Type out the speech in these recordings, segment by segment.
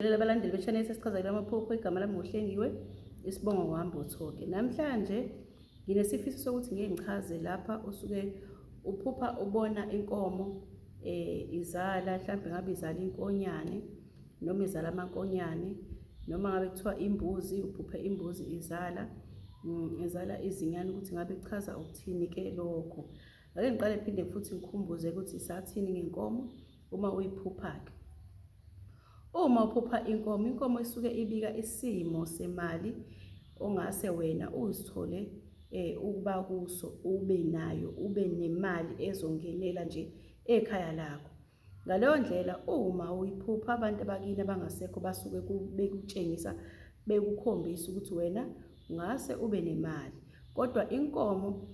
Ngibingelela abalandeli be-channel sesichazela amaphupho. Igama lami nguHlengiwe, isibongo nguHambotho-ke. Namhlanje nginesifiso sokuthi ngike ngichaze lapha usuke uphupha ubona inkomo izala, mhlampe ngabe izala inkonyane noma izala amankonyane, noma ngabe kuthiwa imbuzi, uphuphe imbuzi izala izala izinyane, ukuthi ngabe kuchaza ukuthini-ke lokho. Ake ngiqale phinde futhi ngikhumbuze ukuthi sathini ngenkomo uma uyiphupha-ke. Uma uphupha inkomo, inkomo isuke ibika isimo semali ongase wena uzithole ukuba kuso, ube nayo, ube nemali ezongenela nje ekhaya lakho. Ngaleyo ndlela uma uyiphupha abantu abakini abangasekho basuke bekutshengisa bekukhombisa ukuthi wena ungase ube nemali. Kodwa inkomo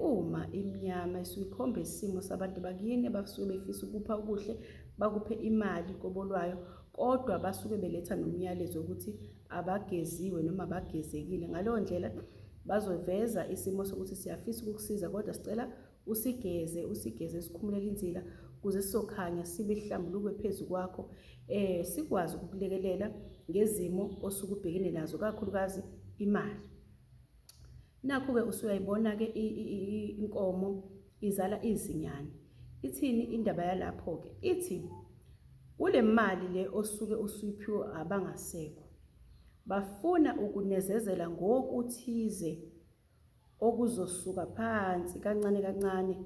uma imnyama isuke ikhomba isimo sabantu bakini abasuke befisa ukupha okuhle, bakuphe imali kobolwayo, kodwa basuke beletha nomyalezo wokuthi abageziwe noma abagezekile. Ngaleyo ndlela bazoveza isimo sokuthi siyafisa ukukusiza kodwa sicela usigeze, usigeze sikhumulele inzila ukuze sizokhanya sibe sihlambuluke phezu kwakho, sikwazi ukukulekelela ngezimo osuke ubhekene nazo, kakhulukazi imali. Nakhu-ke usuyayibona-ke inkomo izala izinyane. Ithini indaba yalapho-ke? Ithi kule mali le osuke usuyiphiwe abangasekho, bafuna ukunezezela ngokuthize okuzosuka phansi kancane kancane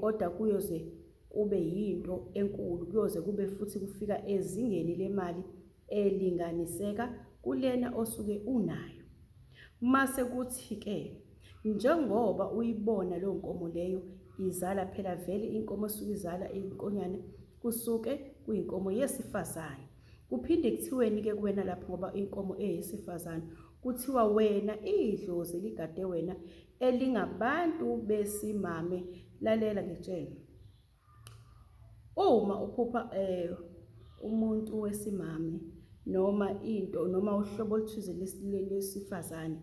kodwa kuyoze kube yinto enkulu, kuyoze kube futhi kufika ezingeni lemali elinganiseka kulena osuke unayo. Mase kuthi-ke njengoba uyibona leyo nkomo leyo izala, phela vele inkomo esuke izala inkonyane kusuke kuyinkomo yesifazane. Kuphinde kuthiweni-ke kuwena lapho ngoba inkomo eyesifazane, kuthiwa wena idlozi ligade wena elingabantu besimame. Lalela ngitshele. Uma uphupha umuntu wesimame noma into noma uhlobo oluthize lwesifazane,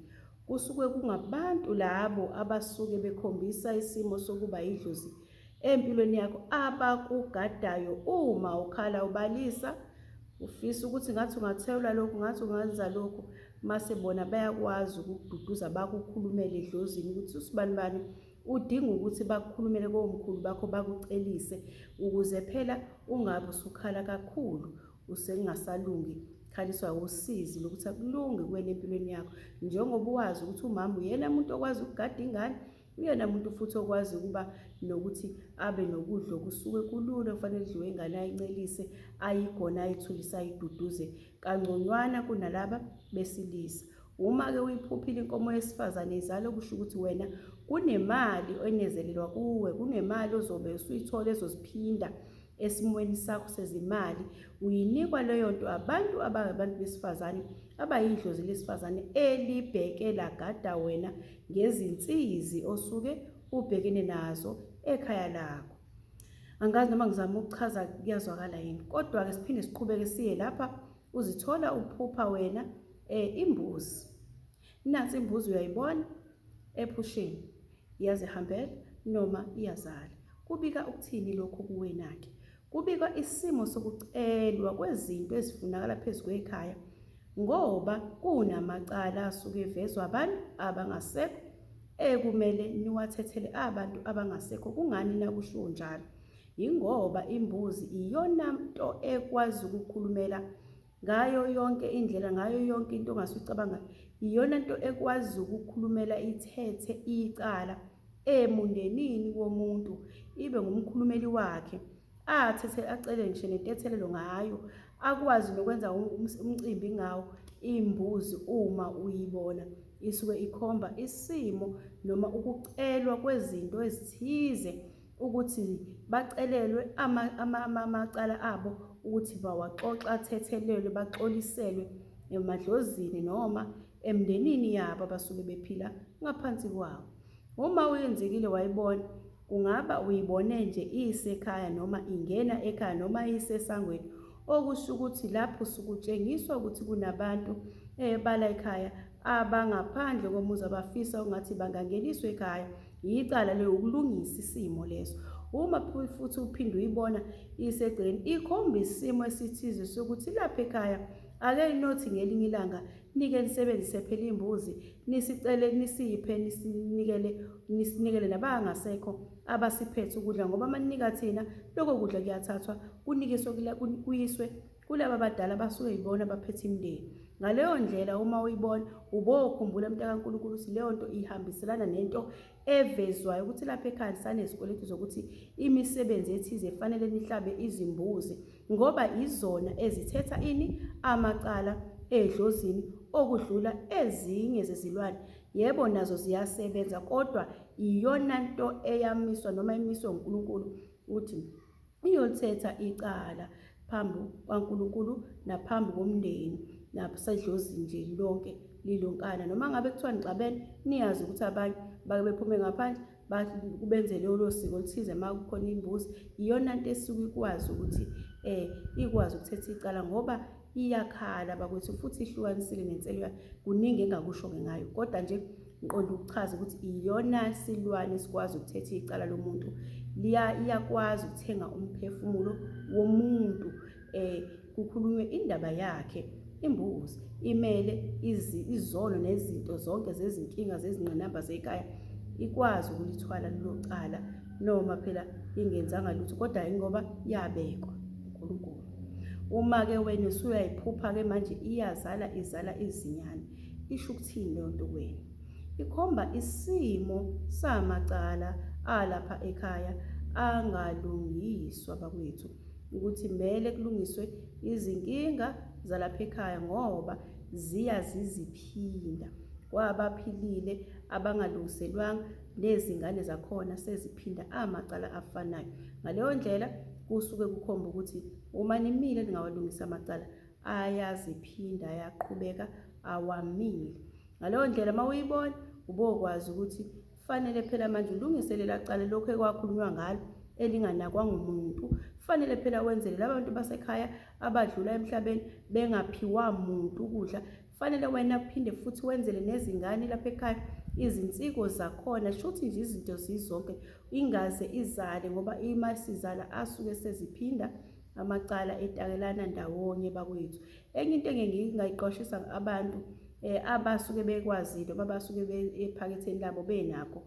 kusuke kungabantu labo abasuke bekhombisa isimo sokuba yidlozi empilweni yakho, abakugadayo uma ukhala ubalisa, ufisa ukuthi ngathi ungathelwa lokhu, ngathi ungenza lokhu, mase bona bayakwazi ukukududuza bakukhulumele edlozini ukuthi usibani bani udinga ukuthi bakukhulumele komkhulu bakho bakucelise ukuze phela ungabe usukhala kakhulu usengasalungi, khaliswa usizi lokuthi akulungi kuwena empilweni yakho, njengoba wazi ukuthi umama uyena muntu okwazi ukugada ingane, uyena muntu futhi okwazi ukuba nokuthi abe nokudla okusuke kulula kufanele kudliwe ingane, ayincelise, ayigone, ayithulise, ayiduduze kangconywana kunalaba besilisa. Uma-ke uyiphuphile inkomo yesifazane izala, okusho ukuthi wena kunemali enezelelwa kuwe, kunemali ozobe usuyithola ezoziphinda esimweni sakho sezimali. Uyinikwa leyo nto abantu abangabantu besifazane abayidlozi lesifazane elibheke lagada wena ngezinsizi osuke ubhekene nazo ekhaya lakho. Angazi noma ngizama ukuchaza kuyazwakala yini, kodwa-ke siphinde siqhubeke siye lapha. Uzithola uphupha wena imbuzi. Nansi imbuzi uyayibona ephusheni, iyazihambela noma iyazala. Kubika ukuthini lokho kuwena-ke? Kubikwa isimo sokucelwa kwezinto ezifunakala phezu kwekhaya ngoba kunamacala asuke evezwa abantu abangasekho ekumele niwathethele abantu abangasekho. Kungani nakushiwo njalo? Yingoba imbuzi iyona nto ekwazi ukukhulumela ngayo yonke indlela, ngayo yonke into ongase uyicabangayo. Iyona nto ekwazi ukukhulumela ithethe icala emundenini womuntu, ibe ngumkhulumeli wakhe, athethe acele ngisho nentethelelo ngayo, akwazi nokwenza umcimbi ngawo. Imbuzi uma uyibona isuke ikhomba isimo noma ukucelwa kwezinto ezithize ukuthi bacelelwe amacala abo ukuthi bawaxoxe, athethelelwe, baxoliselwe emadlozini noma emndenini yabo abasuke bephila ngaphansi kwawo. Uma uyenzekile wayibona, kungaba uyibone nje isekhaya noma ingena ekhaya noma isesangweni, okusho ukuthi lapho usukutshengiswa ukuthi kunabantu bala ekhaya abangaphandle komuzi abafisa ungathi bangangeniswa ekhaya. Yicala leyo, ukulungisa isimo leso. Uma futhi uphinde uyibona isegcekeni ikhomba isimo esithize sokuthi lapha ekhaya ake nothi ngelinye ilanga nike nisebenzise phela imbuzi nisicele nisiphe nisinikele nisinikele nabangasekho abasiphethe ukudla ngoba maninika thina lokho kudla kuyathathwa kunikiswe kuyiswe kulaba abadala basuke yibona abaphethe imindeni. Ngaleyo ndlela uma uyibona ubokhumbula mntakaNkulunkulu ukuthi leyo nto ihambiselana nento evezwayo ukuthi lapha ekhaya sanezikweletu zokuthi imisebenzi ethize fanele nihlabe izimbuzi ngoba izona ezithetha ini amacala edlozini okudlula ezinye zezilwane. Yebo nazo ziyasebenza kodwa iyona nto eyamiswa noma imiswe uNkulunkulu ukuthi iyolithetha icala phambi kwaNkulunkulu naphambi komndeni nasedlozini nje lonke lilonkana. Noma ngabe kuthiwa nixabene, niyazi ukuthi abanye bake bephume ngaphandle benze lolo siko oluthize uma kukhona imbuzi. Iyona nto esuke ikwazi ukuthi ikwazi ukuthetha icala ngoba iyakhala bakwethu futhi ihlukanisile nenselo yayo. Kuningi engingakusho-ke ngayo kodwa nje ngiqonde ukuchaza ukuthi iyona silwane esikwazi ukuthetha icala lomuntu. Iyakwazi ukuthenga umphefumulo womuntu kukhulunywe indaba yakhe. Imbuzi imele izono nezinto zonke zezinkinga zezingqinamba zekhaya, ikwazi ukulithwala lelo cala noma phela ingenzanga lutho kodwa ingoba yabekwa uNkulunkulu. Uma-ke wena usuyayiphupha-ke manje iyazala izala izinyane, isho ukuthini leyo nto kuwena? Ikhomba isimo samacala alapha ekhaya angalungiswa bakwethu, ukuthi mele kulungiswe izinkinga zalapha ekhaya ngoba ziya ziziphinda kwabaphilile abangalungiselwanga nezingane zakhona seziphinda amacala afanayo. Ngaleyo ndlela kusuke kukhomba ukuthi uma nimile ningawalungisa amacala ayaziphinda ayaqhubeka awamile. Ngaleyo ndlela uma uyibona ubokwazi ukuthi fanele phela manje ulungise lela cala lokhu ekwakhulunywa ngalo elinganakwa ngumuntu. Fanele phela wenzele laba bantu basekhaya abadlula emhlabeni bengaphiwa muntu ukudla. Fanele wena uphinde futhi wenzele nezingane lapha ekhaya izinsiko zakhona, shuthi nje izinto zizonke ingaze izale ngoba ima sizala asuke seziphinda amacala etakelana ndawonye bakwethu. Enye into engeke ngingayiqwashisa abantu abasuke bekwazile noma abasuke ephaketheni labo benakho,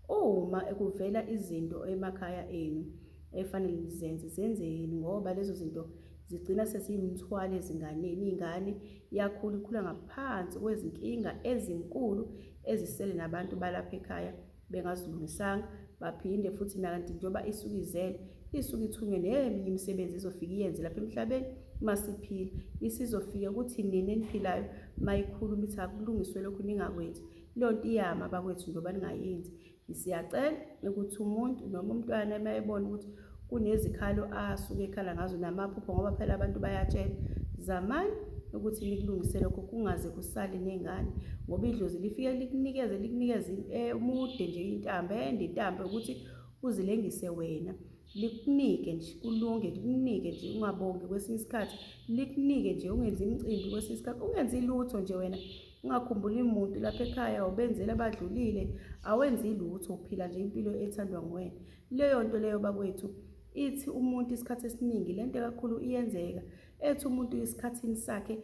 uma kuvela izinto emakhaya enu efanele nizenze, zenzeni ngoba lezo zinto zigcina seziyimithwalo ezinganeni. Iy'ngane iyakhula ikhula ngaphansi kwezinkinga ezinkulu ezisele nabantu balapha ekhaya bengazilungisanga. Baphinde futhi nakanti njengoba isuke izele isuke ithunywe neminye imisebenzi ezofike iyenze lapha emhlabeni masiphila. Isizofike ukuthi nina eniphilayo mayikhuluma ithi akulungiswe lokhu ningakwenzi, leyo nto iyama bakwethu njengoba ningayenzi. Siyacela ukuthi umuntu noma umntwana uma ebona ukuthi kunezikhalo asuke ekhala ngazo namaphupho ngoba phela abantu bayatshela, zamani ukuthi nikulungise lokho kungaze kusale ney'ngane ngoba idlozi lifike likunikeze likunikeze umude nje intambo ende intambo yokuthi uzilengise wena. Likunike nje kulunge, likunike nje ungabongi kwesinye isikhathi, likunike nje ungenzi imicimbi kwesinye isikhathi, ungenzi lutho nje wena. Ungakhumbuli muntu lapha ekhaya ubenzela abadlulile, awenzi lutho uphila nje impilo ethandwa nguwena. Leyo nto leyo bakwethu ithi umuntu isikhathi esiningi le nto kakhulu iyenzeka ethi umuntu esikhathini sakhe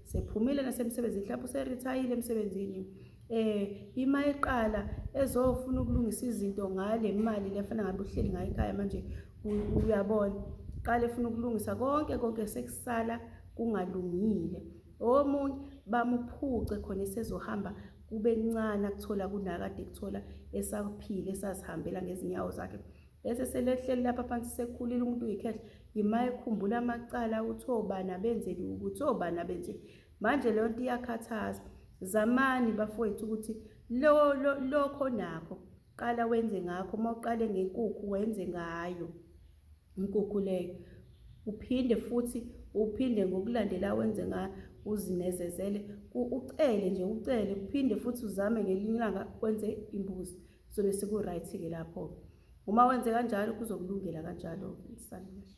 sephumile nasemsebenzini mhlawumbe userithayile emsebenzini ima eqala ezofuna ukulungisa izinto ngale mali le fana ngabe uhleli ngayo ekhaya manje uyabona qala efuna ukulungisa konke konke sekusala kungalungile. Omunye bamuphuce khona esezohamba kube kuncane akuthola kunakade ekuthola esaphila esazihambela ngezinyawo zakhe. Bese selehleli lapha phansi sekhulile umuntu uyikhehla, yima ekhumbula amacala ukuthi obani abenzeli ukuthi obani abenze. Manje leyo nto iyakhathaza. Zamani bafowethu ukuthi lokho nakho qala wenze ngakho, uma uqale ngenkukhu wenze ngayo inkukhu leyo. Uphinde futhi uphinde ngokulandela wenze ngayo uzinezezele, ucele nje ucele, uphinde futhi uzame ngelinye ilanga wenze imbuzi. Kuzobe seku-right-ke lapho-ke. Uma wenze kanjalo kuzokulungela kanjalo-ke. Nisale kahle.